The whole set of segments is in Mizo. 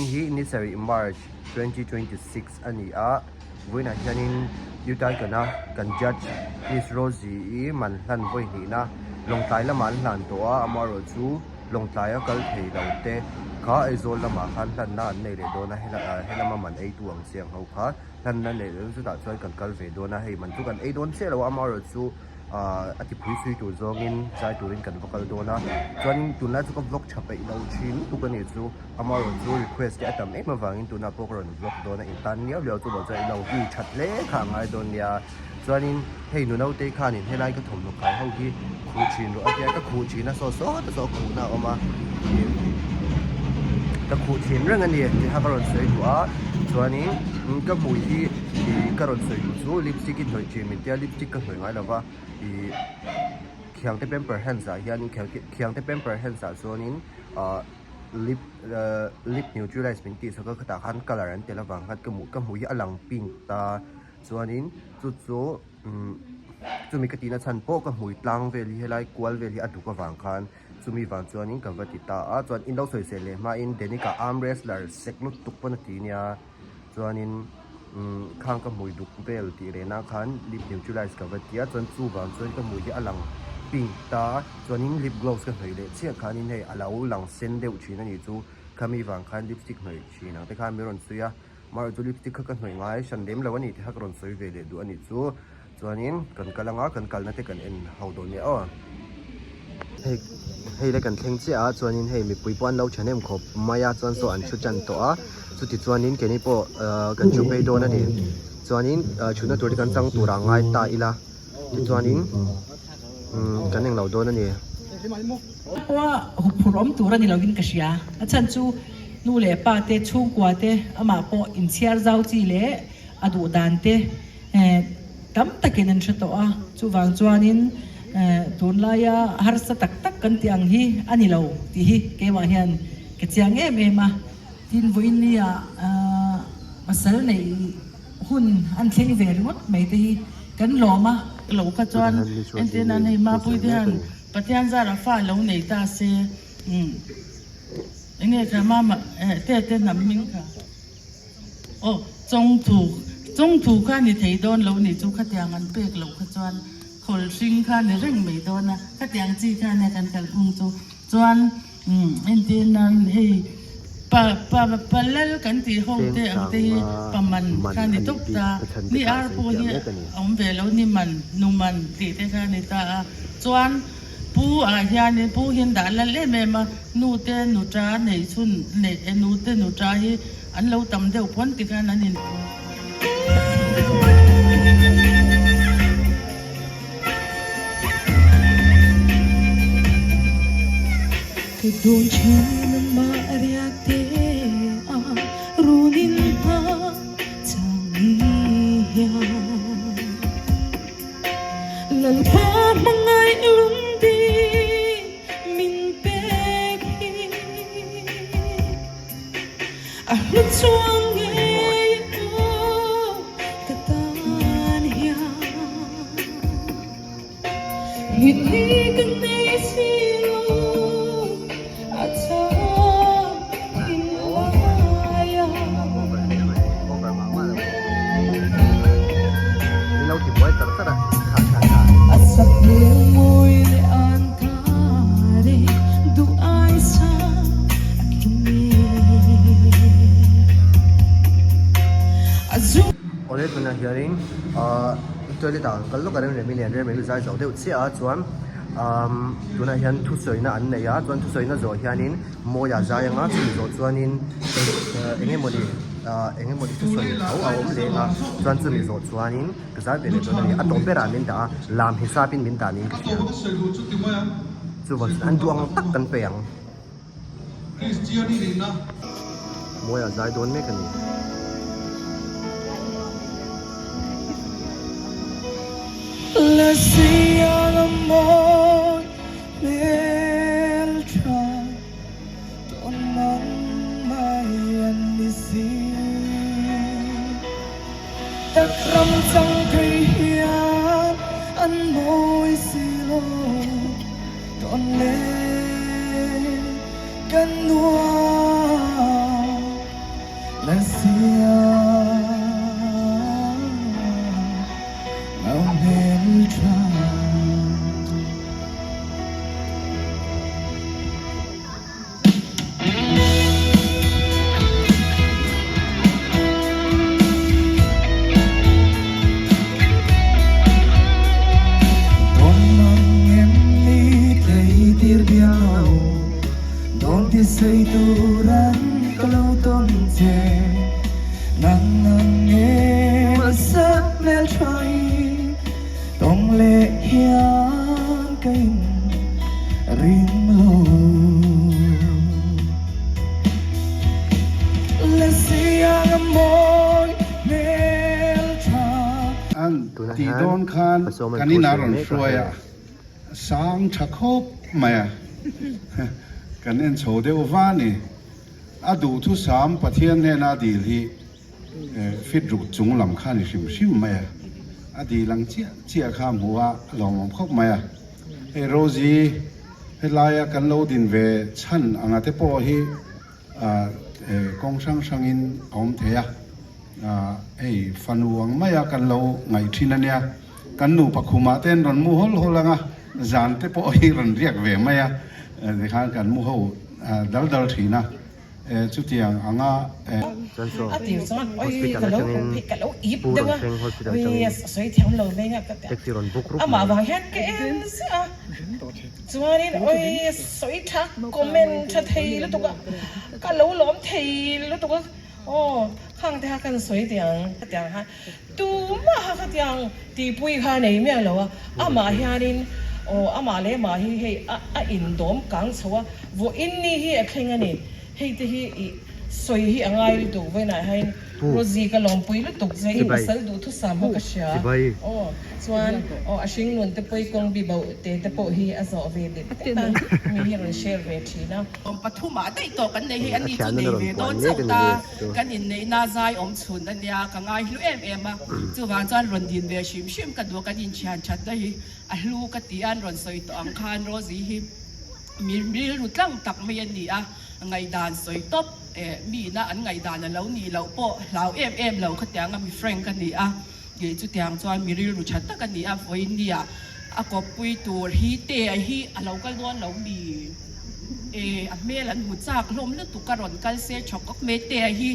Vawiin hi ni sarih March 2026 a ni a, vawiinah hianin Utaikana kan Judge Miss Rosie-i man hlan vawi hnihna Lawngtlai lamah an hlan tawh a, amaherawhchu Lawngtlaia kal thei lo te kha Aizawl lamah khan hlanna an nei leh dawn a, helama man eitu ang chiang ho kha hlanna neih leh chutah chuan kan kal ve dawn a, hei man chu kan ei dawn chiah lo a, amaherawhchu ahh a ti phui sui tur zawngin zai turin kan va kal dawn a, chuanin tunlai chu ka vlog tha peih lo thin lutuk a nih chu, amaherawhchu request te a tam em avangin tunah pawh ka rawn vlog dawn a, in tan liau liau chu lo chuan i lo view that hle kha a ngai dawn nia. Chuanin hei nu naute khanin helai ka thawmhnaw kai ho hi khuh thin rawh a tia ka khuh thin a saw sawt a saw khuhna a awm a ih ka khuh thin reng a ni tih kha ka rawn sawi duh a chuanin ka hmui hi ih ka rawn sawi duh chu lipstick i hnawih thin min tia lipstick ka hnawih ngai lo va ih khiangte pamper hands ah hian khiangte pamper hands ah chuanin ah lip lip neutralize min tih sak a khatah khan colour an tel avang khan ka hmui hi a lang pink ta. Chuanin chu chu umm chumi ka tihna chhan pawh ka hmui tlang vel hi helai kual vel hi a duk avang khan chumi vang chuanin ka va ti ta a chuan in lo sawisel leh hmain Danica arm wrestler sek lutuk pawn a ti nia chuanin umm khang ka hmui duk vel tih reh nan khan lip neutralize ka va ti a chuan chu vang chuan ka hmui hi a lang pink ta a chuanin lip gloss ka hnawih leh chiah khanin hei a lo lang sen deuh thin a nih chu khami vang khan lipstick hnawih thin ang te khan min rawn sawi a. Mahrawh chu lipstick kha ka hnawih ngai hran lem lo a ni tih kha ka rawn sawi ve leh duh a nih chu. Chuanin kan kal anga kan kalna te kan en ho dawn nia aw. Hei hei le kan thleng chiah a chuanin hei mipui pawh an lo thahnem khawp mai a chuan saw an thu tan tawh a chuti chuanin keini pawh ahh kan thu phei dawn a ni. Chuanin ahh thutna tur te kan chang tur ah ngai ta ila tichuanin umm kan englo dawn a ni. Pawha huphurh awm tur a ni lovin ka hria. A chhan chu nu leh pa te, chhungkua te, amah pawh inchhiar zau chi leh a duh dan te tam takin an hre tawh a. Chuvang chuanin tunlaia harsa tak tak kan tih ang hi a ni lo tih hi keimah hian ka chiang em em a. Tin, vawiin nia pasal neih hun an thleng ve ringawt mai te hi kan lawm a. Lo kha chuan entir nan hei Mapui te hian Pathian zara fa lo nei ta se umm enge kha mama eh te te hnam hming kha aw chawngthu chawngthu kha ni thei dawn lo ni chu khatiang an pek loh kha chuan khawl hring kha ni reng mai dawn a khatiang chi kha nia kan kalphung chu chuan Umm entir nan hei pa pa pa lal kan tih ho te ang te hi pa man kha ni tawp ta ni ar pawh hi a awm ve lo ni man nu man tih te kha ni ta a chuan pu ah hianin pu hian dah lal em em a nu te nu ta neih chhun neih e nu te nu ta hi an lo tam deuh pawn tikhan an in. Awle tunah hianin ahh toilet ah kal lawk a rem rem in rem rem zai zo deuh chiah a chuan umm tunah hian thusawina an nei a chuan thusawina zawh hianin mawi ah zai anga chumi zawh chuanin eng emawni ahh eng emawni thusawi tho a awm leng a chuan chumi zawh chuanin ka zai ve leh dawn a ni a tawp berah min dah a lam hisapin min dah niin ka hria chuvang chuan an duh ang tak kan pe ang. Mawi ah zai dawn mek a ni. che Nang ang em a sap hmel tha hi Tawng leh hian ka in ring lo Lesiang a mawi hmel tha. An Tunah tih hian dawn khan Pasawm an kan thu inah sawi rawn mek a hruai hei. a, sang tha khawp mai a, kan en chho deuh va a ni. A duhthusam Pathian hnena a dil hi fit ruk chung lam kha a ni hrim hrim mai a, a dil ang chiah chiah kha a hmu a, a lawmawm khawp mai a. Hei Rosie, helaia kan lo din ve chhan anga te pawh hi kawng hrang hrangin a awm thei a, hei fanu ang maia kan lo ngaih thin a nia, kan nupa khumah te an rawn mu hawl hawl ang a, zan te pawh hi rawn riak ve mai a, tikhan kan mu ho dal dal thin a, chutiang anga. Chuan saw A tir chuan oi hospital ka lo atangin ka lo ip Pu deuh a, Rawn Thleng hospital oi atangin a sawi thiam lo mai a ka ti a, taxi rawn book rup amah mai. vang hian ka en ziah a. Chuanin oi sawi tha comment tha thei lutuk a, ka lo lawm thei lutuk a, aw khang te kha kan sawi tiang khatiang khan tumah kha khatiang tihpui kha nei miah lo a, amah hianin aw amah leh mah hi hei a a indawm kang chho a, vawiin ni hi a thleng a ni, hei te hi ih sawi hi a ngai lutuk vawiinah hian. Pu. Rosie ka lawmpui lutuk che i Chibai. pasal duhthusam ho ka hria. Chibai. Aw chuan aw a hringnun te pawi kawng bi bauh te te pawh hi a zawh ve det det a mi hi rawn share ve thin a. Awm pathumah daih tawh kan nei hei A a ni chu thianna nei na rawn ve puan dawn mek chauh a ni ta nge chu. kan inneihna zai awm chhun a nia ka ngai hlu em em a chuvang chuan rawn din ve hrim hrim ka duh kan inthian thatna hi a hlu ka ti a an rawn sawi tawh ang khan Rosie hi mi rilru tlang tak mai a ni a ngaihdan sawi tawp. Eh, miina an ngaihdan a lo nih loh pawh hlau em em lo khatianga mi frank a ni a, kei chutiang chuan mi rilru tha tak a ni a, vawinia a kawppui tur hi te hi a lo kal dawn lo mi? Eh, a hmel an hmu chak hlawm lutuk a rawn kal se chhawk awk mai te hi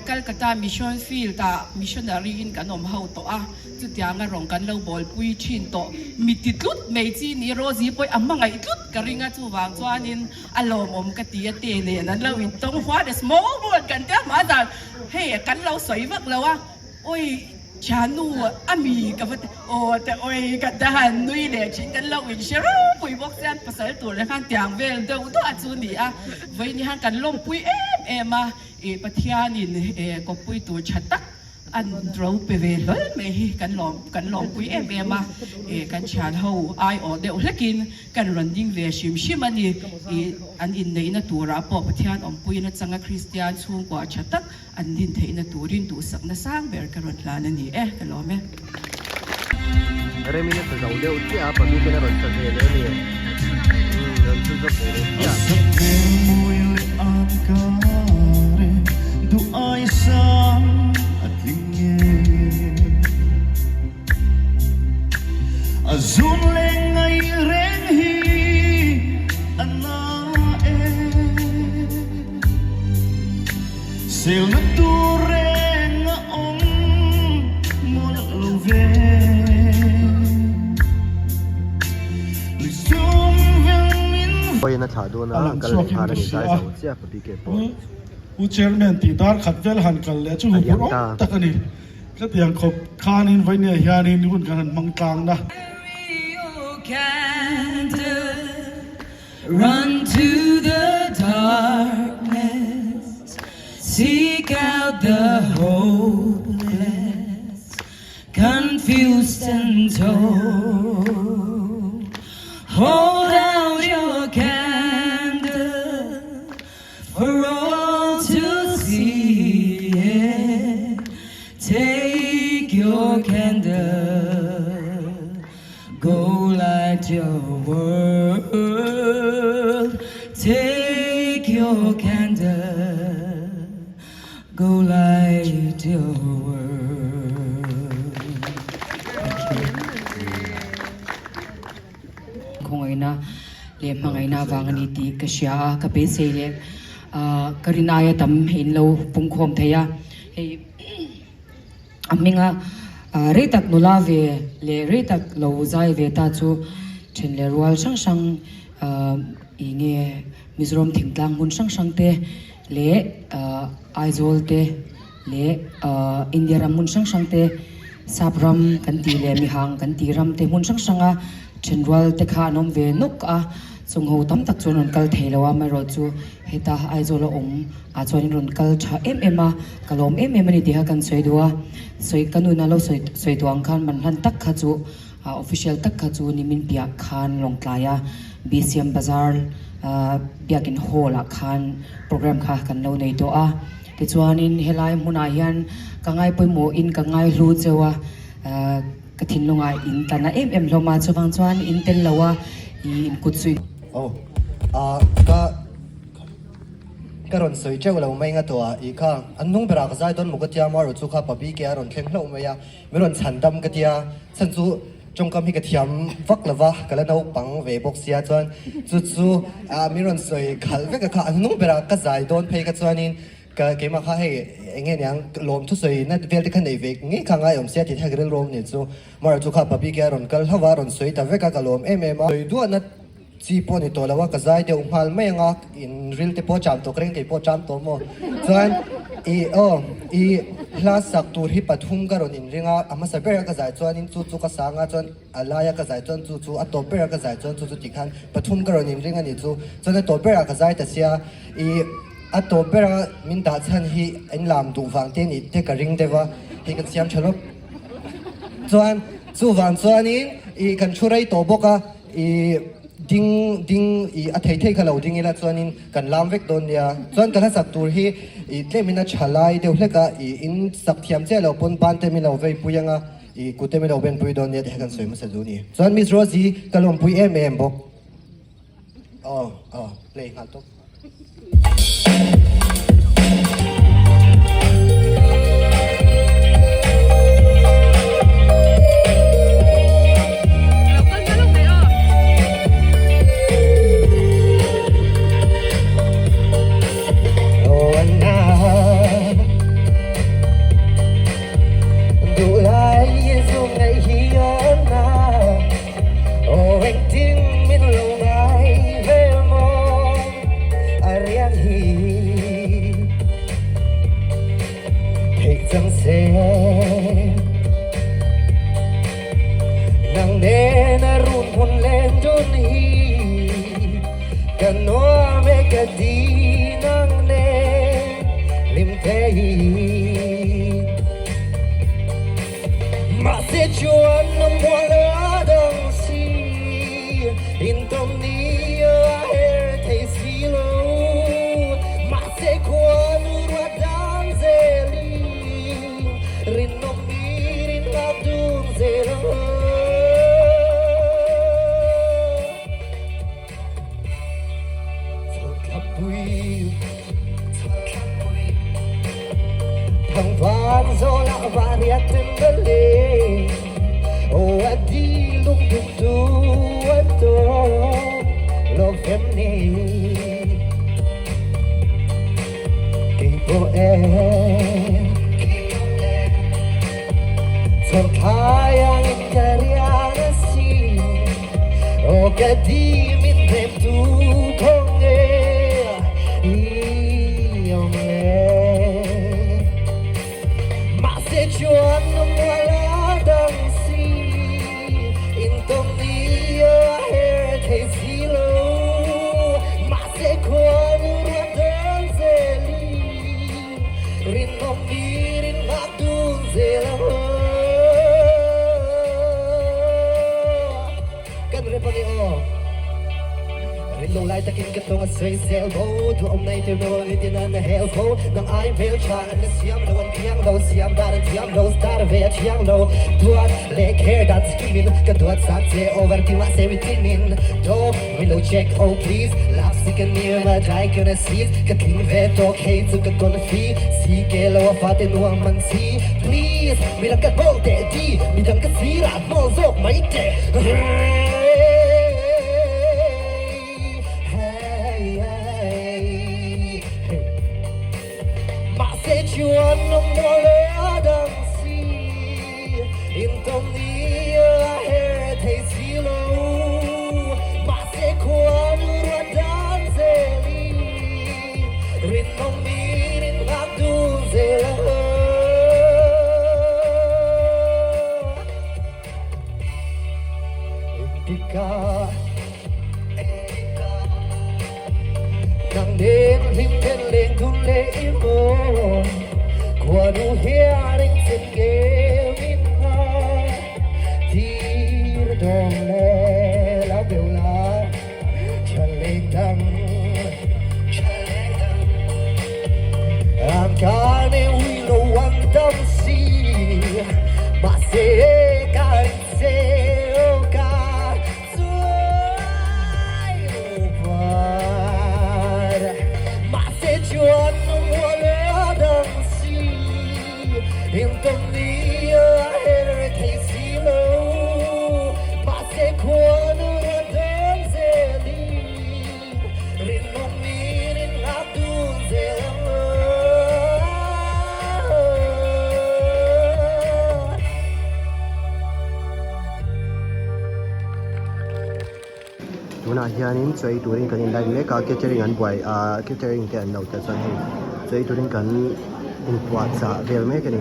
Calcutta Mission Field ah missionary in kan awm ho tawh a, Chutianga rawng kan lo bawlpui thin tawh. Mi ti tlut mai chi ni Rosie pawh a hmangaih tlut ka ring a, chuvang chuanin a lawmawm ka ti a te nen an lo intawng huan a small world kan tia hma zan hei kan lo sawi vak lo a, oi thiannu a mi ka va ti aw te oi ka ta han nui leh thin kan lo inhre ropui bawk chian pasal tur leh khan tiang vel deuh duah chu ni a, vawiin hian kan lawmpui em em a, ih Pathianin kawppui tur tha tak An ro pe ve hlawl mai hi kan lawm kan lawmpui em em a, eh kan thian ho aiawh deuh hlekin kan rawn ding ve hrim hrim a ni. Ih an inneihna turah pawh Pathian awmpuiin atanga Kristian chhungkua tha tak an din theihna turin duhsakna sang ber ka rawn hlan a ni e, ka lawm e. Remin a sa zo deuh chiah a, pahnih ten a rawn sa ve leh a ni. Umm rawn chhun zawk ve leh chiah. Vawiin a thlah dawn a, kal leh nghal a ni zai zo chiah ka bike pawh. U Chairman tih dar khat vel han kal leh chu huphurh awm tak a ni. Ka tiang khawp khanin vawinia hianin hun kan han hmang tlang na. Run to the darkness, seek out the hopeless, confused and told. Hold out your candle for all to see it. Take your candle. Go light your world, take your candle, go light your world. Thank you. Khawngaihna leh hmangaihna avang a ni tih ka hria a, ka beisei leh ka rin aia tam in lo pungkhawm thei a, hei. A hminga rei tak nula ve leh rei tak lo zai ve ta chu then leh rual hrang hrang ih nge Mizoram thingtlang hmun hrang hrang te leh Aizawl te leh India ram hmun hrang hrang te sap ram kan tih leh mihang kan tih ram te hmun hrang hranga thenrual te kha an awm ve nawk a, chung ho tam tak chuan rawn kal thei lo a, amaherawhchu heta Aizawl a awm ah chuan rawn kal tha em em a, ka lawm em em a ni tih kha kan sawi duh a, sawi ka nuna lo sawi sawi duh ang khan man hlan tak kha chu Official tak kha chu nimin piah khan Lawngtlaia BCM Bazar Biakin Hall ah khan program kha kan lo nei tawh a. Tichuanin helai hmunah hian ka ngai pawimawhin ka ngai hlu cheu a, ka thinlungah in tla na em em hlawm a, chuvang chuan in tel lo a i inkut zui. Aw ka. Ka rawn sawi teuh lo mai nga tawh a, i kha an hnung berah ka zai dawn maw ka tia marawh chu kha Pabike a rawn thleng hlauh mai a, min rawn chhan dam ka tia, chhan chu tawngkam hi ka thiam vak lo va, ka la naupang ve bawk sia chuan chu chu min rawn sawi khalh vek a kha an hnung berah ka zai dawn phei kha chuanin ka keimah kha hei eng nge niang lawm thusawi na vel te kha nei ve ngei kha ngai awm sia tih thek rilru awm ni chu marawh chu kha Pabike a rawn kal hlauh va a rawn sawi ta vek a ka lawm em em a, sawi duahna Chi pawh ni tawh lo a, ka zai deuh nghal mai ang a, in ril te pawh cham tawh ka ring kei pawh cham tawh maw? Chuan i aw i hla sak tur hi pathum ka rawn inring a, a hmasa ber a ka zai chuan in chu chu ka sang a, chuan a lai a ka zai chuan chu chu a tawp ber a ka zai chuan chu chu tih khan pathum ka rawn inring a ni chu, chuan a tawp ber ah ka zai ta sia, i a tawp ber a min dah chhan hi in lam duh vang te nih te ka ring deuh a, hei kan siam tha lawk. Chuan chuvang chuanin i kan thu rei tawh bawk a. I ding ding i a thei thei kha lo ding ila chuanin kan lam vek dawn nia. Chuan ka hlasak tur hi i tlemin a tha lai deuh hlek a, i in sak thiam chiah lo pawn ban te min lo vei pui anga i kut te min lo ben pui dawn nia tih kha kan sawi hmasa duh a ni. Chuan Miss Rosie ka lawmpui em em bawk. Aw aw play nghal tawp. Khuanu hian engtin nge min nghah Tir dawng leh lo beuh la Tha leng dang Tha leng dang Ang ka ne ui lo ang tam si Mahse ka ring che aw ka chuai lo par Mahse chuan mual a dang si Engtam ni a her thei si lo Mahse khuanu ra dawn zelin Rinawm in in ngak dun zel ang Tunah hianin chaw ei turin kan in line mek a catering an buai ahh catering te an lo tel chuan hei chaw ei turin kan inpuahchah vel mek a ni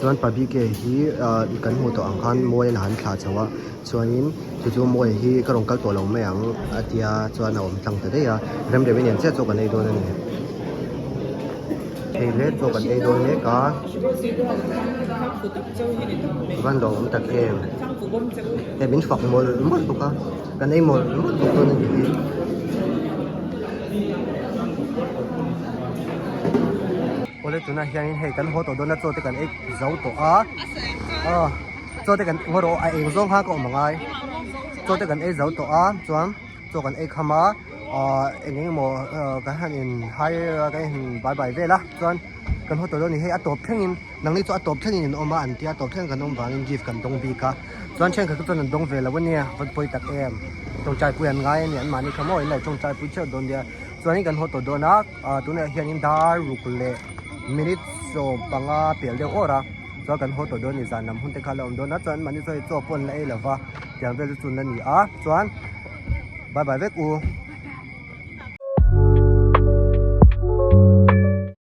chuan pa bike hi ahh kan hmuh tawh ang khan mawi a han thlah chho a chuanin chu chu mawi hi ka rawn kal tawh lo mai ang a tia chuan a awm tlang ta daih a remremi nen chiah chaw kan ei dawn a ni. Hei hle chaw kan ei dawn mek a van lo awm tak em hei min fak mawlh mawlh bawk a kan ei mawlh mawlh bawk dawn a nih hi. Awle tunah hianin hei kan haw tawh dawn a chaw te kan ei zo tawh a aw chaw te kan ngaw rawh a eng zawng kha ka awm angai chaw te kan ei zo tawh a chuan chaw kan ei kham a ahh eng eng emaw kan han in hai a kan in bai bai vel a chuan kan haw tawh dawn a ni hei a tawp thlengin nangni chu a tawp thlengin in awm a an tia a tawp thleng kan awm vangin gift kan dawng bik a chuan thenkhat te chuan an dawng ve lo a nia va pawi tak em tawngtai pui an ngai a ni an mahni kha maw in lo tawngtai pui theuh dawn nia chuanin kan haw tawh dawn a ah tunah hianin dar ruk leh minute 15 pel deuh awr a chuan kan haw tawh dawn a ni zan lam hun te kha a la awm dawn a chuan an mahni chuan chaw pawh an la ei lo va tiang vel chu chun a ni a chuan bye bye vek u.